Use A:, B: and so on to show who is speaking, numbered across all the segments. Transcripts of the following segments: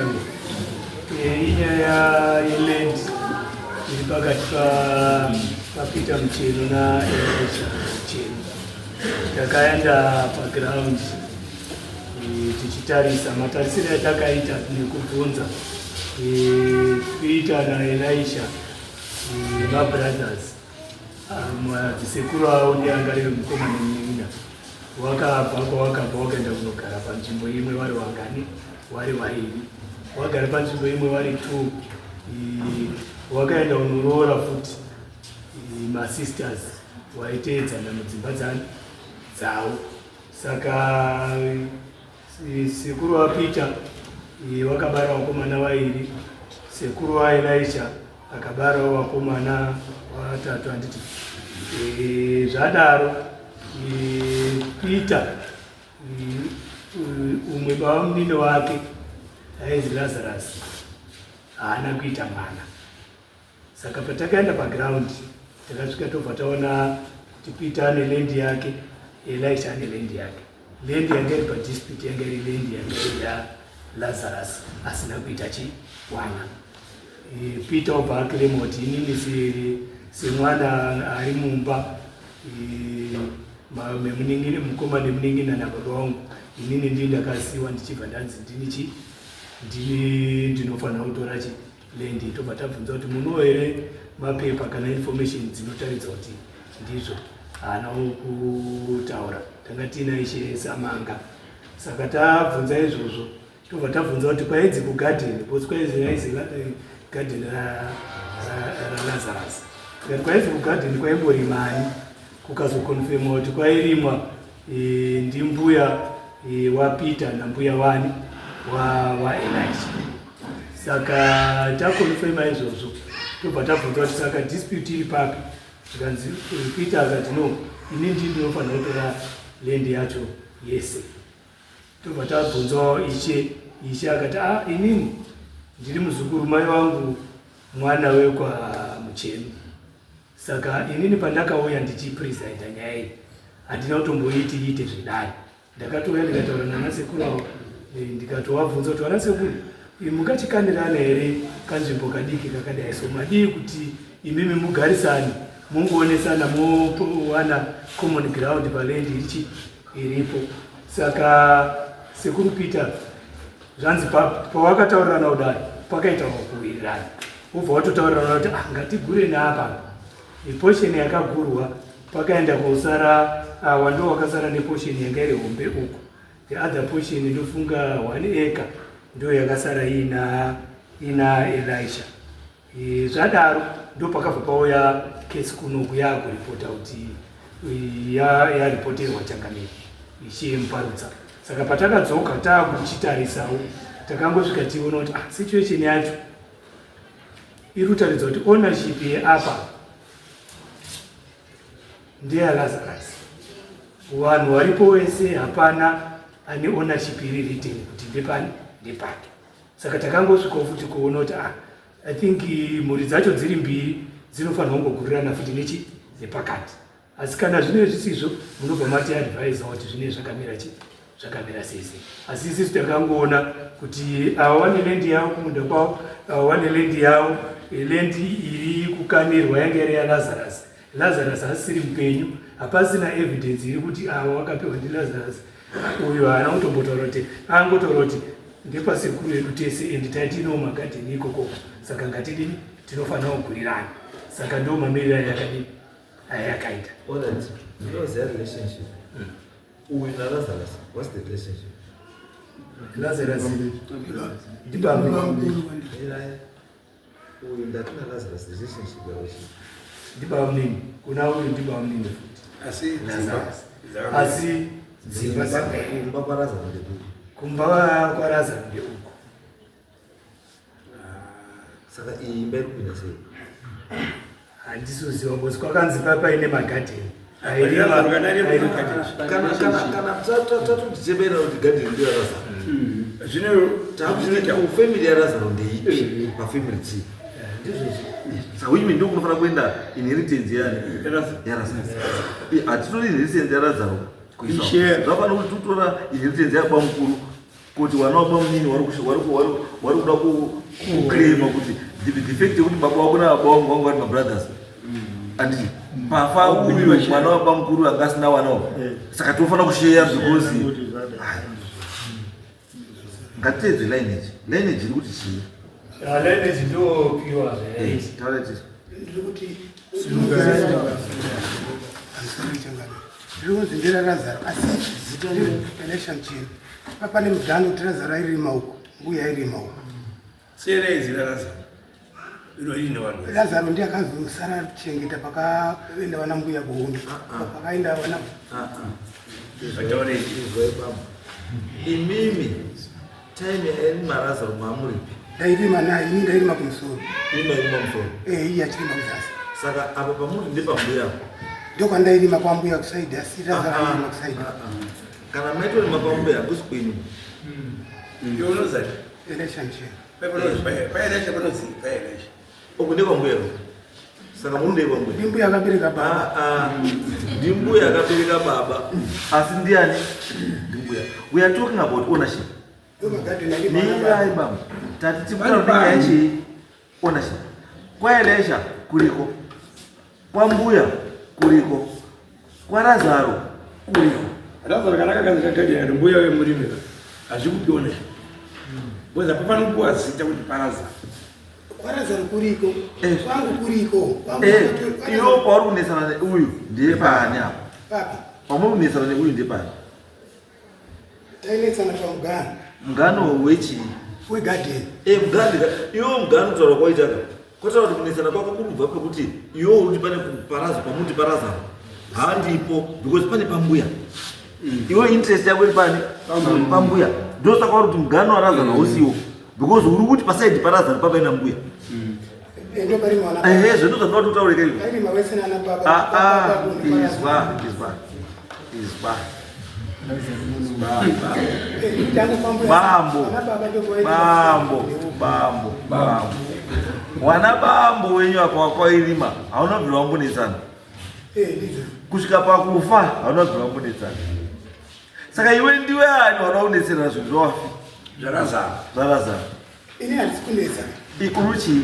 A: Changamire. Inyaya yeland iri pakati paPeter Mucheno naElisha Mucheno. Takaenda paground tichitarisa matarisiro atakaita nekubvunza Peter naElisha mabrothers, madzisekuru avo ndianga riri mukoma nemunin'ina. Wakabva kwawakabva wakaenda kunogara panzvimbo imwe vari wangani? Wari wairi. Wagara panzvimbo imwe vari two. Wakaenda kunoroora futi masisters waiteedzana mudzimba dzani dzavo. Saka sekuru waPeter wakabara vakomana vairi, sekuru waElisha akabarawo vakomana vatatu, handiti? Zvadaro Peter, umwe baba munini wake ainzi Lazarus, haana kuita mwana. Saka patakaenda paground takasvika tobva taona kuti Peter ane land yake, Elisha ane land yake. Land yanga iri padispute yanga iri land yanga iri yaLazarus asina kuita chiwana. Peter obva aclaima kuti inini semwana ari mumba mukoma nemunin'ina nababa vangu, inini ndini ndakasiyiwa, ndichibva ndanzi ndini chi ndini ndinofanira kutora chi land. Tobva tabvunza kuti munowo here mapepa kana information dzinotaridza kuti ndizvo? Haana kutaura. Tanga tiina Ishe Samanga. Saka tabvunza izvozvo, tobva tabvunza kuti kwainzi kugadheni, because kwainzi raizi gadheni raLazarus, tikati kwainzi kugadheni kwaimborimani? Kukazoconfirma kuti kwairimwa ndimbuya waPeter nambuya wani waElisha. Saka taconfirma izvozvo, tobva tabvunza kuti saka dispute iri papi? Zvikanzi Peter akati, "No, ini ndii ndinofanira kutora land yacho yese." Tobva tabvunzawo ishe. Ishe akati, "A, ah, inini ndiri muzukuru, mai vangu mwana wekwaMucheno. Saka inini pandakauya ndichipresida nyaya iyi, handina kutomboiti iite zvedare. Ndakatouya ndikataura nanasekuru avo, ndikatovabvunza kuti, 'Vana sekuru, mungachikanirana here kanzvimbo kadiki kakadai? So madii kuti imimi mugarisane, mungoonesana, mowana common ground paland irichi iripo?'" Saka sekuru Peter zvanzi pawakataurirana kudai pakaita kuwirirana, wobva watotaurirana kuti, "Ah, ngatigure neapa." Portion yakagurwa, pakaenda kosara awa ndo wakasara neportion yanga iri hombe uku. The other portion, ndofunga 1 acre, ndo yakasara ina Elisha. Zvadaro ndo pakabva pauya kesi kunoku yakuripota kuti yaripoterwa changamire ichimuparutsa. Saka patakadzoka taakuchitarisawo, takangosvika tiona kuti, ah, situation yacho iri kutaridza kuti ownership yeapa ndeyaLazarus. Vanhu varipo wese hapana ane ownership iri written kuti ndepani, ndepake. Saka takangosvikawo futi kuona kuti, ah, I think mhuri dzacho dziri mbiri dzinofanirwa kungogurirana futi nechi nepakati. Asi kana zvine zvisizvo, munobva mati advisa kuti zvine zvakamira chi zvakamira sei sei. Asi isusu takangoona kuti ava vane land yavo kumunda kwavo, ava vane land yavo. Land iri kukanirwa yange iri yaLazarus. Lazarus asisiri mupenyu, hapasina evidence iri kuti ava vakapiwa ndiLazarus. Uyu haana kutombotaura kuti, angotaura kuti ndepasekuru edu tese and taitinawo magadheni ikoko, saka ngatidini, tinofanira kugurirana. Saka ndo mamiriro ayakadini ayakaita.
B: Alright, ndinoziva relationship uyu naLazarus. What's the relationship?
A: Lazarus ndibaba.
B: Mirai. Uyu ndati naLazarus, relationship yavo chii?
A: Ndibaba munini kuna uyu, ndibaba munini futi.
C: Asi dzimba
A: Lazarus. Asi dzimba
B: Kumba kwaLazarus ndekupi?
A: Kumba kwaLazarus ndeuku.
B: Saka iyi imba iri kupinda sei?
A: Handisiziva, because kwakanzi paine magadheni.
B: Kana tatotichemera kuti gadheni ndeyalazaro,
C: zvino
B: takuti family yaLazaro ndeipi pafamily tree?
A: Ndizvozvo.
B: Saka which mean ndokunofanira kuenda inheritance yani yaLazaro. Hatitori inheritance yaLazaro kuisa,
C: Ishare.
B: zvafanira kuti totora inheritance yabamukuru. Kuti wana wabamunini wari kuda kuclaima kuti the fact yekuti baba wako nababa wangu vangu vari mabrothers, anditi pafa uyu mwana wabamukuru anga asina wanawo, saka tofanira kusheya because ngatiteedze lineage. Lineage iri kuti chii?
A: Lineage ndopiwa.
B: Taura tisi.
C: Ndiri kuti ndiri kunzi nderaRazaro, asi zita Elisha Mucheni. Pane mugano kuti Razaro airima uko, mbuya airima uko.
D: Siyana zita Razaro iro ine vanhu.
C: Razaro ndiye akazosara chengeta pakaenda vana mbuya kuhondo, pakaenda vana.
D: Vataure.
B: Izwai baba, imimi time yairima Razaro maamuripi?
C: Ndairima naye ini, ndairima kumusoro.
B: Imi mairima musoro?
C: Eh, iye achirima kuzasi.
B: Saka apa pamuri ndepambuya apo?
C: Ndokwandairima kwambuya kusaidi, asi Razaro airima kusaidi.
B: Kana maitorima pambuya, hakusi kwenyu.
D: Iwe unozati
C: Elisha Mucheni.
D: paElisha, panozi paElisha.
B: Uku ndekwambuya, saka muri ndekwambuya.
C: Ndimbuya akabereka baba.
B: Ah, ah. Ndimbuya akabereka baba, asi ndiani ndimbuya? We are talking about ownership.
C: Ndomagadheni airima
B: Mirai
C: baba.
B: baba, tati tikutaura nenyaya yechii? Ownership. KwaElisha kuriko, kwambuya kuriko, kwaRazaro kuriko.
D: Razaro kana akagadzira gadheni, mbuya wemurimi hazvikupi ownership, because hapafani kupuwa zita kuti paRazaro.
C: KwaRazaro kuriko.
B: Eh.
C: Kwangu kuriko. Kwangu
B: Iwo pauri kunesana neuyu ndiye paani apa?
C: Papi?
B: Pamuri kunesana neuyu ndiye paani?
C: Tainetsana pamugano.
B: Mugano wechii?
C: Wegadheni.
B: Mugano iwo, mugano kutaura kwaitaka kwataura kuti kunesana kwako kuri kubva pekuti iwo uri pane parazo, pamuti paRazaro handipo because pane pambuya. Iwe interest yako iri pani? Pambuya. Ndosaka uri kuti mugano waRazaro hausiwo because uri kuti pasaidi paRazaro papaina mbuya.
C: Ndo parima vana.
B: Ehe, zvinhu zvandinoda kuti utaureka izvo.
C: Tairima wese nana baba.
B: Ah, ah,
C: Baba, baba.
B: Izwa, izwa, izwa.
C: Tangu kwambuya.
B: Bambo.
C: Vana baba ndokuvaita.
B: Bambo, bambo, bambo, wana bambo wenyu apa wakwairima hauna bvira wambonetsana.
C: Eh, ndizvo.
B: Kusvika pakufa hauna bvira wambonetsana. Saka iwe ndiwe ani wada kunetserera zvinhu zvawafi?
D: ZvaRazaro.
B: ZvaRazaro.
C: Ini handisi kunetsa.
B: Ikuru chii?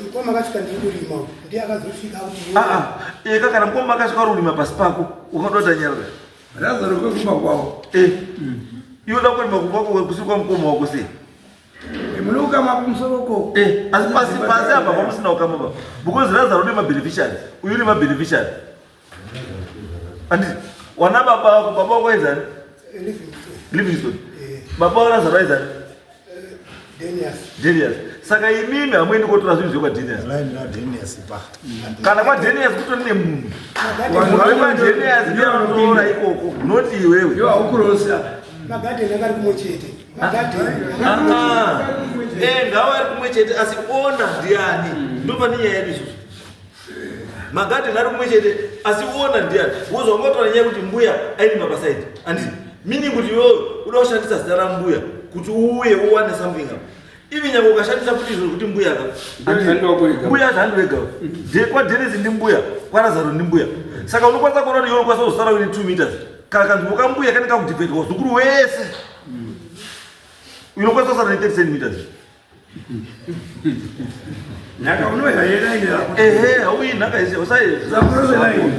C: Mukoma akasvika ndiri kurima uko. Ndiye akazosvika kuti
B: aa, eka kana mukoma akasvika uri kurima pasi pako, ukada kutanyarara.
D: Razaro kwekumba kwavo.
B: Iwe uda kurima kumba kwako kusiri kwamukoma wako sei?
D: Mune ukama kumusoro ko.
B: Asi pasi pasi apa pamusina ukama pa, because Razaro une mabeneficiary, uyu une mabeneficiary, anditi wana baba wako, baba wako aizani?
C: Livingstone.
B: Livingstone.
C: Eh.
B: Baba waRazaro aizani?
C: Denias.
B: Denias. Saka imimi hamuendi kotora zvinhu zvekwaDenias.
E: Line raDenias pa.
B: Kana kwaDenias kutori nemunhu.
C: Magadheni.
B: WekwaDenias ndiye anotora ikoko, noti iwewe.
D: Iwe haukurosa.
C: Magadheni akari kumwe chete. Magadheni.
B: Ngawa ari kumwe chete, asi ona ndiani? Ndopane nyaya yedu isusu. Magadheni ari kumwe chete, asi ona ndiani? Wozwangotora nyaya yekuti mbuya airima pasaidi, anditi meaning kuti iwewe uda kushandisa zita rambuya kuti uuye uwane something apa. Ivi nyange ukashandisa futi izvo kuti mbuya ka, mbuya zvandiwega kwaDenisi ndi mbuya, kwaRazaro ndi mbuya. Saka unokwanisa kuona kuti iwe unokwanisa kuzosara uine 2 meters kana kanzvimbo kambuya kane kakudhibhetwa zukuru wese, unokwanisa kusara ne 30 centimeters.
D: Nhaka unoya yelaini rako.
B: Ehe, hauyi nhaka yese.
D: Zakurosa line.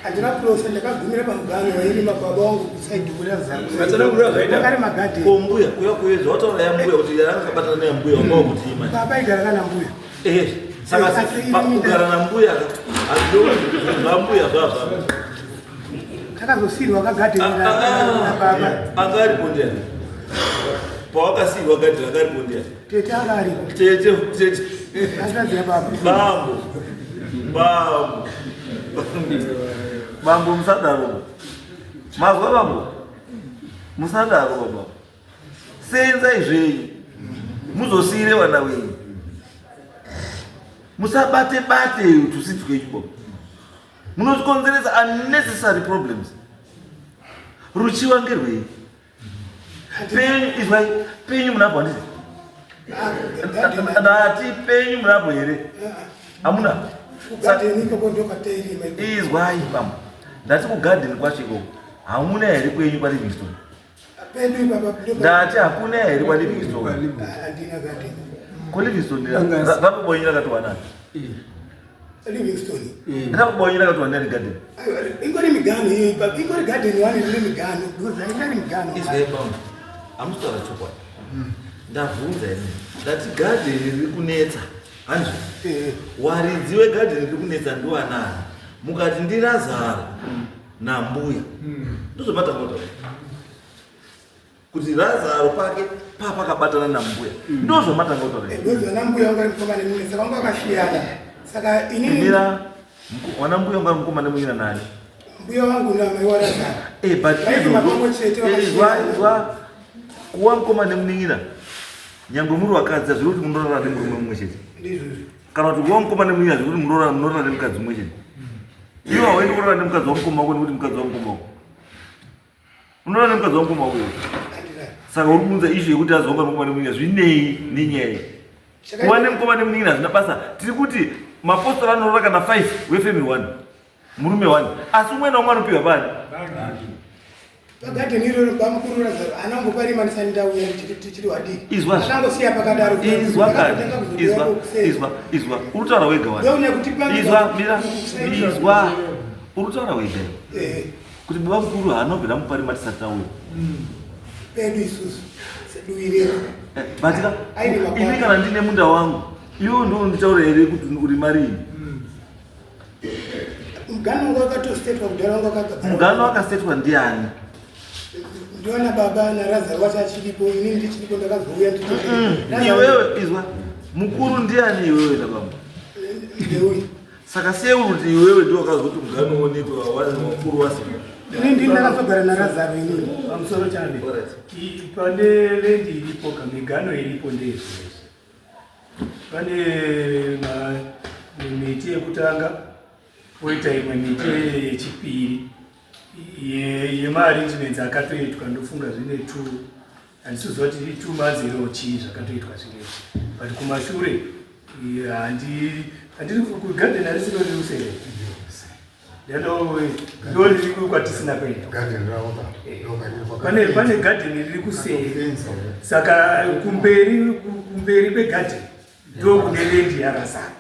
C: Handina kurosa, ndakagumira pamugano wairima baba wangu kusaidi kweRazaro.
D: Vatsanangurira zvaita.
C: Akari magadheni.
B: Ko mbuya kuya kuye zvawataura yambuya kuti yakabatana neyambuya wanga wakuti imani?
C: Baba aigara kana mbuya.
B: Ehe, saka
C: Asi iri
B: pakugara nambuya zvambuya zvazva.
C: Takazosiyirwa kagadheni nababa.
B: Anga aripo ndiani pawakasiyirwa gadheni? Anga aripo ndiani?
C: Tete anga aripo.
B: Tete, tete.
C: Hanzvadzi yababa.
B: Bambo, bambo, bambo, musadaro. Mazwa bambo, musadaro baba. Senzai zvenyu, muzosiyire vana wenyu. Musabate bate tusi twenyu baba, munokonzeresa unnecessary problems. Ruchiwa ngerwei penyu? Izwai, penyu munapo, handiti?
C: Gadheni.
B: Ndati penyu munapo here? Hamuna.
C: Kugadheni ikoko ndokwatairima ikoko.
B: Izwai bambo, ndati kugadheni kwacho ikoko hamuna here kwenyu kwaLivingstone?
C: Pedu ipapa
B: Ndati hakuna here kwaLivingstone?
C: Handina garden.
B: KuLivingstone rabobonyi rakati wanani?
C: Livingstone.
B: Rabobonyi rakati wanani garden?
C: Aiwa, ingori migano iyo ipapo, ingori garden one rine migano because haingari migano.
B: Izwai bambo, hamusitaura chokwadi. Ndabvunza ini, ndati gadheni riri kunetsa, hanzvo? Waridzi wegadheni riri kunetsa ndiwanani? Mukati ndiRazaro nambuya. Ndozvamatanga kuti Razaro pake papakabatana nambuya, ndozvamatanga kutaura.
C: Because vana mbuya vanga vari mukoma nemunin'ina, saka vanga vakashiyana, saka inini
B: Mira, wana mbuya unga mukoma nemunin'ina nani?
C: Mbuya wangu namai waRazaro.
B: But
C: Vairima pamwe chete,
B: izwa.
C: vakashiyana.
B: Izwa, kuwa mukoma nemunin'ina, nyangwe muri wakadzi, hazviri kuti munorara nemurume mumwe chete.
C: Ndizvozvo.
B: Kana kuti kuwa mukoma nemunin'ina hazviri kuti munorara nemukadzi mumwe chete. Iwe hauendi kurara nemukadzi wamukoma wako nekuti mukadzi wamukoma wako unorara nemukadzi wamukoma wako iwe.
C: Handira.
B: Saka uri kuunza issue yekuti azonga mukoma nemunin'ina, zvinei nenyaya iyi? Kuva nemukoma nemunin'ina hazvina basa. Tiri kuti mapostori anorora kana 5 wefamily 1, murume 1, asi umwe naumwe anopiwa pani.
C: Pagadheni iroro, bamukuru Razaro anangoparima ndisati ndauya, tichiri wadiki.
B: Izwa.
C: Akangosiya pakadaro.
B: Izwa kani.
C: Akatanga kuzouya
B: Izwa.
C: kuseri.
B: Izwa, izwa, uri kutaura wega wani.
C: Ndounya kuti
B: Izwa, mira, izwa, uri kutaura wega iwe kuti baba mukuru haanobvira muparima tisati tauya.
C: Pedu isusu seduvi redu.
B: But ka
C: Aine makwati.
B: ini kana ndine munda wangu, iwe ndo unditaura here kuti uri marini?
C: Mugano wanga wakatosetwa kudhara, wanga wakagadzirwa.
B: Mugano wakasetwa ndiani?
C: Ndiona baba naRazaro wacho achiripo, inini ndichiripo, ndakazouya.
B: Iwewe izwa, mukuru ndiani, iwewe nababa?
C: Ndeuyu.
B: Saka sei uri kuti iwewe ndiwo wakazoti mugano uonekwe wakuru wasina?
C: Inini ndini ndakazogara naRazaro inini.
A: Pamusoro chane.
B: Alright.
A: Pane land iripo, kamigano iripo ndezvezvi. Pane miti yekutanga, poita imwe miti yechipiri yemaarrangements akatoitwa. Ndofunga zvine two, handisiziva kuti 2 months here, chii zvakatoitwa zvinezvi, but kumashure handiri kugadheni, harisiro riri kuseri, ndo riri kwatisina kuenda.
E: Garden ravo ka
A: Pane gadheni riri kuseri, saka kumberi kwegadheni ndo kune land yaRazaro.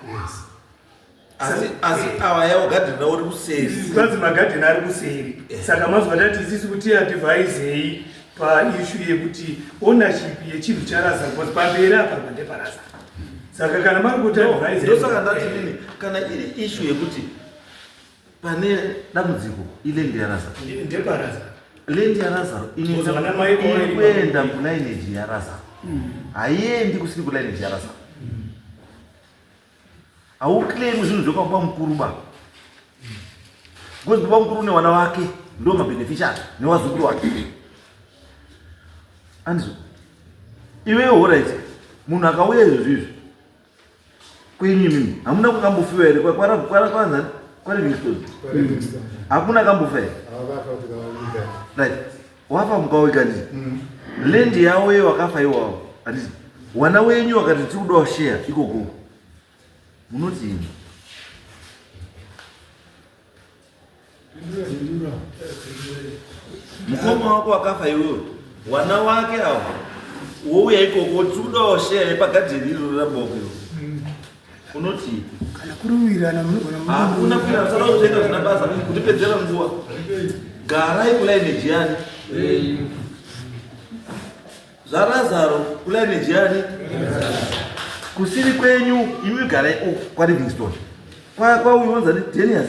B: Asi ava yavo gadheni ravo ri kuseri.
A: Kwanzi magadheni ari kuseri, saka mazuva tati isisi kuti adviseyi paissue yekuti ownership yechinhu chaRazaro, because pamberi apa ndepaRazaro, saka kana mari kuti advise.
B: Ndosaka ndati nini, kana iri issue yekuti pane dambudziko, iland yaRazaro.
A: NdepaRazaro.
B: Land yaRazaro
A: Vana mai
B: iri kuenda kulineage yaRazaro, haiendi kusiri kulineage yaRazaro. Hauclaim zvinhu zvekababa mukuru ba, because baba mukuru nevana vake ndo mabeneficiary nevazukuru vake, andizvo? Iwewe, alright, munhu akauya izvozvo izvi kwenyu, imimi hamuna kukambofiwa here kwanzani kwaLivingstone? Hakuna kambofa here? Right, wafa mukawega, nditi land yavo ye wakafa iwawo, handiti? Wana wenyu wakati tiri kudawo share ikoko, munoti ini? Mukoma wako wakafa iwewe, wana wake avo wouya ikoko, tiri kudawo share yepagadheni iroro raboko iwe, unoti?
C: Kana kuruwirana munogona.
B: Hakuna kuira, musada kutenga zvina basa kutipedzera nguva. Garai kulineage yani zvaRazaro, kulineage yani kusiri kwenyu. Imi garai uku kwaLivingstone, kwauyu wanzani Denias.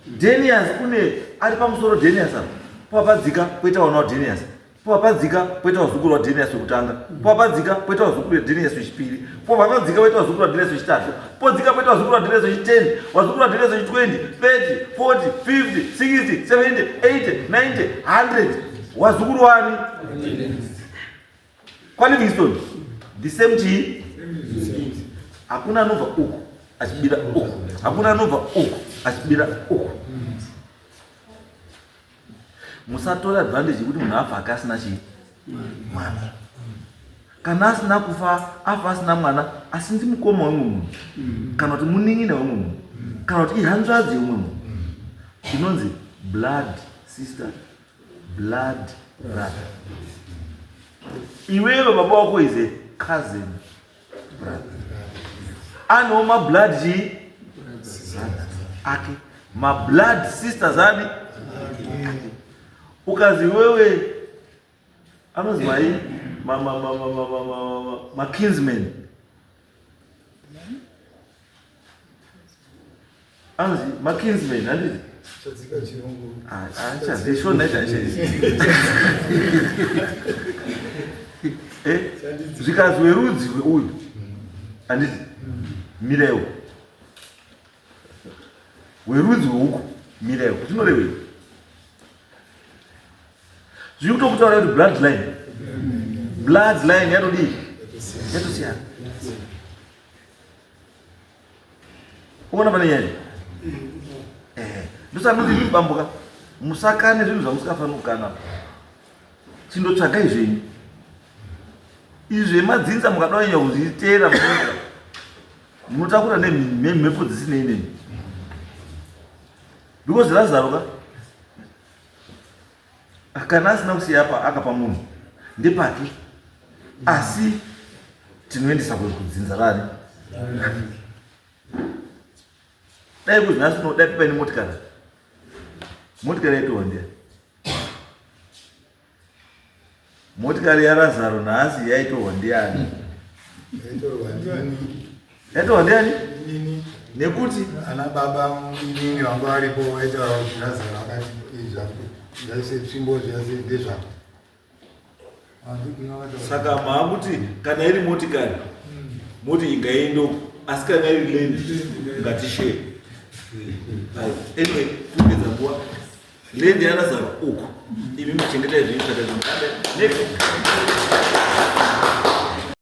B: Denias kune ari pamusoro Denias apa, pawapadzika poita wana waDenias, pawapadzika poita wazukuru waDenias wekutanga, pawapadzika poita wazukuru waDenias wechipiri, pawapadzika poita wazukuru waDenias wechitatu, podzika poita wazukuru waDenias wechi10, wazukuru waDenias wechi20, 30, 40, 50, 60, 70, 80, 90, 100, wazukuru wani kwaLivingstone the same chii. Hakuna anobva uku achibira uku, hakuna anobva uku achibira uku. Musatora advantage yekuti munhu afa ake asina chii, mwana. Kana asina kufa, afa asina mwana, asi ndi mukoma wemumwe munhu, kana kuti munin'ina wemumwe munhu, kana kuti ihanzvadzi yemumwe munhu, inonzi blood sister, blood. Brother. Iwewe baba wako is a cousin brother. Anewo mablood chii? Ake. Mablood sisters ani? Ukazi iwewe anonzi mai makinsman anonzi makinsman handiti achazishona eh, zvikanzi werudzi rweuyu handiti miraiwo werudzi rweuku miraiwo zvinorevei Zviri kutokutaura kuti bloodline. Bloodline yatodii? Yatosiyana. Uona pane nyaya? Eh, ndosaka ndoti imi bamboka musakane zvinhu zvamusikafaniri kukana. Chindotsvagai zvenyu. Izvi zvemadzinza mukada kunyanya kuzviteera munotakura nemhepo dzisinei nemi. Because Lazaro ka Kana asina kusiya apa akapa munhu ndepake asi tinoendesa kudzinza rani dai kuzi nhasi dai paine motikari motikari yaitowa ndiya motikari yarazaro nhasi yaitorwa ndiani Yatorwa ndiani? Nekuti
E: ana baba inini vanga varipo vaitaura kuti Lazaro akati zvaise tsvimbo zvaise ndezvako.
B: Saka maakuti kana iri motikari moti ingaende uko asi kana iri land ngatishare. Anyway, kupedza nguva. Land yaLazaro uko. Imi muchengetai zvenyu zvakati. Next.